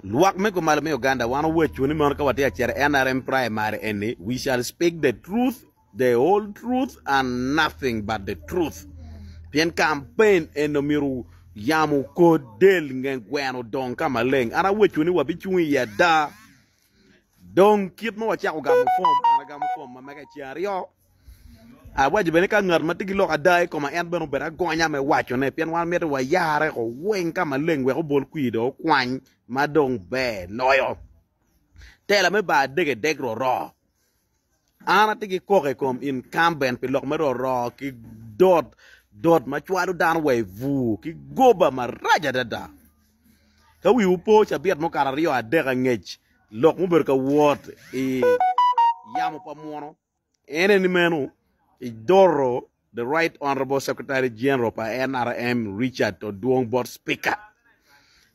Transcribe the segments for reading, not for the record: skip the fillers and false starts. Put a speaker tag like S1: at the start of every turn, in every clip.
S1: Lwak me kumalo me Uganda wan owaco ni mono ka watye ka cito i NRM primary eni we shall speak the truth, the whole truth and nothing but the truth pien campaign eni omyero yamo okod del nge gweno odong ka maleng. An awaco ni wabicung i ada dong kit ma wacako gamo fom an agamo fom ma mega i ceng aryo. Awaco bene ka ngat ma tye ki lok ada i koma en bene obed agonya me wacone, pien wan mito wayarre ko weng ka maleng wek obol kwir dong okwany ma dong ber loyo. Tela me bar degedeg roro. An atye ki koko i kom incumbent pi lok me roro ki dot dot ma cwalo dano wa i bur ki goba marac adada. Ka wiwu po cabit mukato aryo adek angec lok mubedo ka wot i yamo pa muno En eni meno idoro the right honourable secretary general pa NRM Richard Todwong bot speaker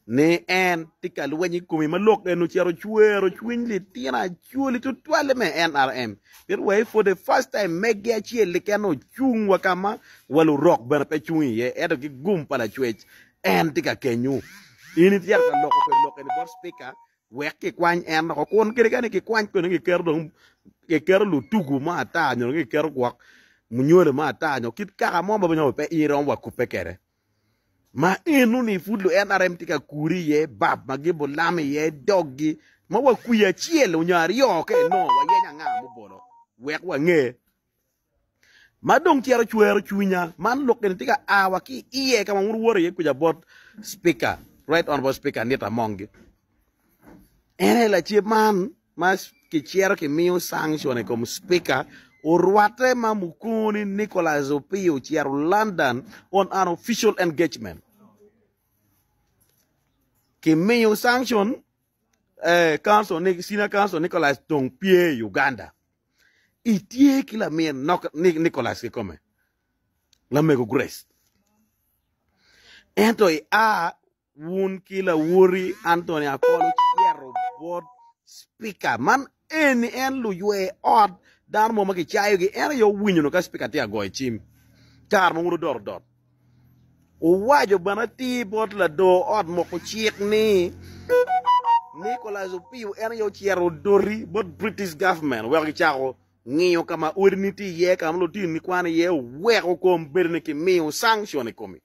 S1: ni en tye ka lweny i komi ma lok eni ocito cwero cwiny litino acholi tutwalle me NRM pien wa for the first time megi acel keken ocung wa ka ma wa lurok bene pe cung iye ento ki gum pa lacwec en tye ka kenyu in icito ka loko kwede lok eni bot speaker Wek kikwany en woko, kun kadi ka ni kikwany kwede kiketo dong kiketo lutugu mo ata nyo kiketo gwok munywelo mo ata nyo kit kaka mo ma nyo pe in iromo wa kubbe kwede. Ma eno-ni pud lu NRM tye ka kuri iye bab ma gibulamo iye doggi ma wa kwi acel nyo aryo ka inongo wayenyo anga mubolo wek wange. Ma dong cito cwero cwinya, man lok eni tye ka a wa ki iye ka ma wun wuwoto iye kuca bot Speaker, Right Honourable Speaker Anita Amongi. En aye lacen man ma kicito kimiyo sanction i kom Speaker orwatte ma mukoni Nicholas Opiyo ocito London on an official engagement. Kimiyo sanction eh, council, Senior Council Nicholas dong pye i Uganda. Itye ki lamin Nicholas kikome, lamego Grace. Ento ia wun ki lawoti Anthony Akol ocito bot Speaker. Man eni en luywe ot dano mo ma kicayogi, en aye owinyo ka Speaker tye ka goyo cim kare ma wun wudot odot. Owaco bene atir bot lador ot moko cik ni Nicholas Opiyo en aye ocito odoti bot British government weko gicako ngiyo ka ma odini tye iye, ka ma lutinoni kwano iye, oweko kombeddi ni kimiyo sanction i komi.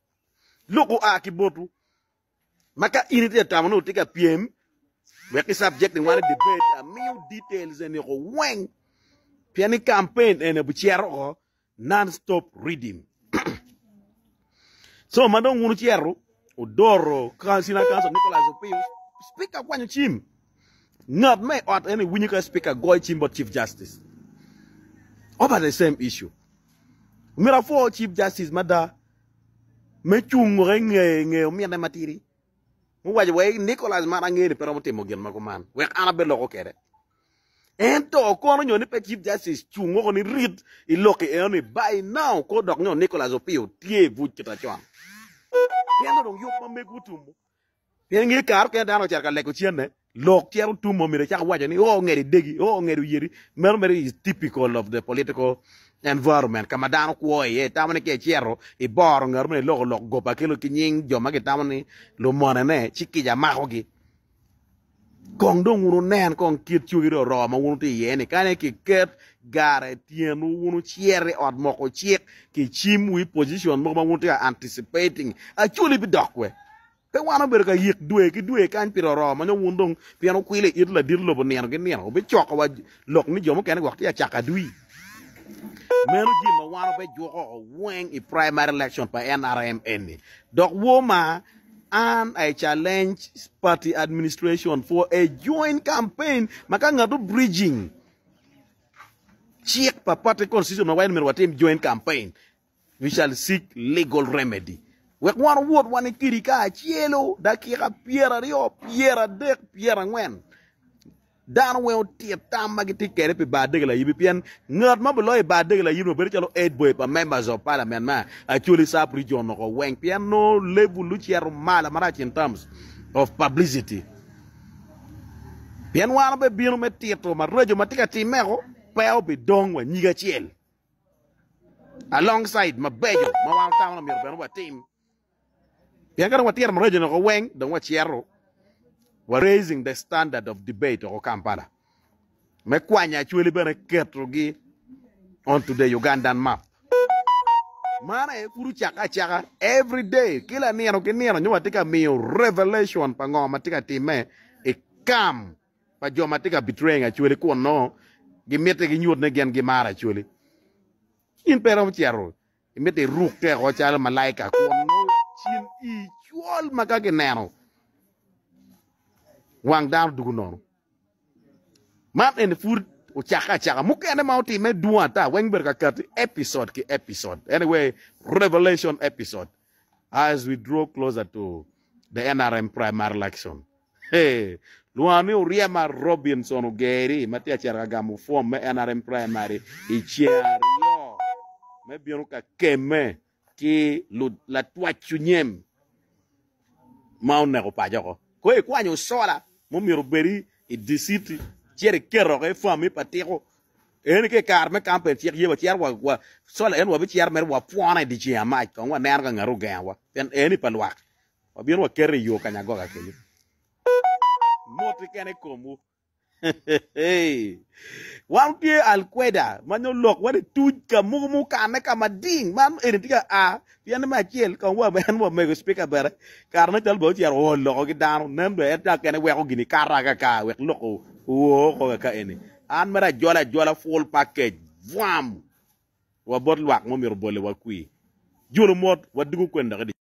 S1: Lok oa ki botwu. Ma ka in itye ka tamo ni wutye ka pyem wek i subject ni wan i debate, amiyo details eni oko weng pien ni campaign eni obicito oko Non stop reading. So ma dong wun wucito wudoro Senior Counsel Nicholas Opiyo, Speaker kwanyo cim. Ngat ma i ot eni winyo ka Speaker goyo cim bot Chief Justice over the same issue. Myero apwo Chief Justice mada me cung woko i nge nge ominne matidi. Muwaco wa Nicholas man angeyo ni pe romo timo gin ma kuman wek an abeloko kwede. Ento kono nyo ni pe Chief Justice cung woko ni rit i lok i eno ni by now ko dok nyo Nicholas Opiyo tye i buc kita con. Pien dong yub ma megwu otumo. Pien nge kare okene dano ocito ka lego cente, lok cito tumo myero icak waco ni oo ongedo idegi, oo ongedo oyeri. Meno mere is typical of the political environment ka ma dano kwo iye. Itamo ni ka icito iboro ngat moni iloko lok goba ki nying jo ma gitamo ni lumonene ci kica makogi. Kong dong wun wunen kong kit cogi roro ma wun wutye iye-ni, kany aye kiket gara i tyenwu, wun wucit i ot moko cik, kicimwu i position mogo ma wun wutye ka anticipating, acholi bidok we. Pe wan obedo ka yik dwe ki dwe kany pi roro ma nongo wun dong pien wukwilo i it ladit lobo nino ki nino, wubicoko wa lok ni jo mukene gwok tye ka cako adwi. Meno jami ma wan wabejuko oko weng i primary election pa NRM eni. Dok woo ma An I challenge party administration for a joint campaign ma ka ngat bridging cik pa party constitution ma waco ni myero watim joint campaign we shall seek legal remedy wek wan owot wan kidi kacelo dakika pyeraryo pyeradek pyerangwen Dano weng otit tam ma gitye kwede pi bar dege layibi pien ngat ma biloyo i bar dege layibi obedo calo head boy pa members of parliament me Acholi sub region oko weng pien nongo level ocito malo marac in terms of publicity pien wan obebino me tito maraco ma tye ka timme ko pe obidong wa nyig acel alongside mabeco ma wan watamo ni myero bene watim. Pien ka dong watito maraco-ni woko weng, dong wacito. Wa raising the standard of debate oko Kampala me kwanyo Acholi bene ketogi onto the Ugandan map. Man aye pud ocakke acaka every day kila nino ki nino nyo watye ka miyo revelation pa ngo ma tye ka timme i kam pa jo ma tye ka betraying Acholi kun nongo gimitte ginyut ni gin gimaro Acholi. In pe iromo cito imito irukke oko calo malaika kun nongo cin ii cwol ma ka gineno wang dano dugu nono. Man eni pud ocakke acaka. Mukene ma otimme dwong ata weng bedo ka kati episode ki episode. Anyway, revelation episode as we draw closer to the NRM primary election. Hey, lwongo ni oryema Robinson Ogeri ma tye ka cito ka gamo fom me NRM primary i ceng aryo me bino ka kemme ki latwac onyem ma oneko paco oko. Kong ikwanyo cola ma omyero obed i diciti cito iketo oko i fami pa tiko. Eni ka i kare me kampen cik ye wacito wa, wa cola eni wabicito mere wapwone i dyeceng amac kong waneno ka ngat ogengowa pien eni pa lwak. Wabino waketo i yo kanyagoga kenyo. Mot keken i komwu. Wan tye alkweda ma nyo lok wa ni tuc ka mogo mukane ka mading man eni tye ka a pien ni me acel kong wa en wa mego speaker bene kare ne calo bene ocito ool loko ki dano nen bene en ca kene weko gini kato akaka wek lok owoo oko kaka eni an mere ajola ajola full package vwam wa bot lwak ma omyero obole wa kwir jolo mot wa dugo kweni dok i.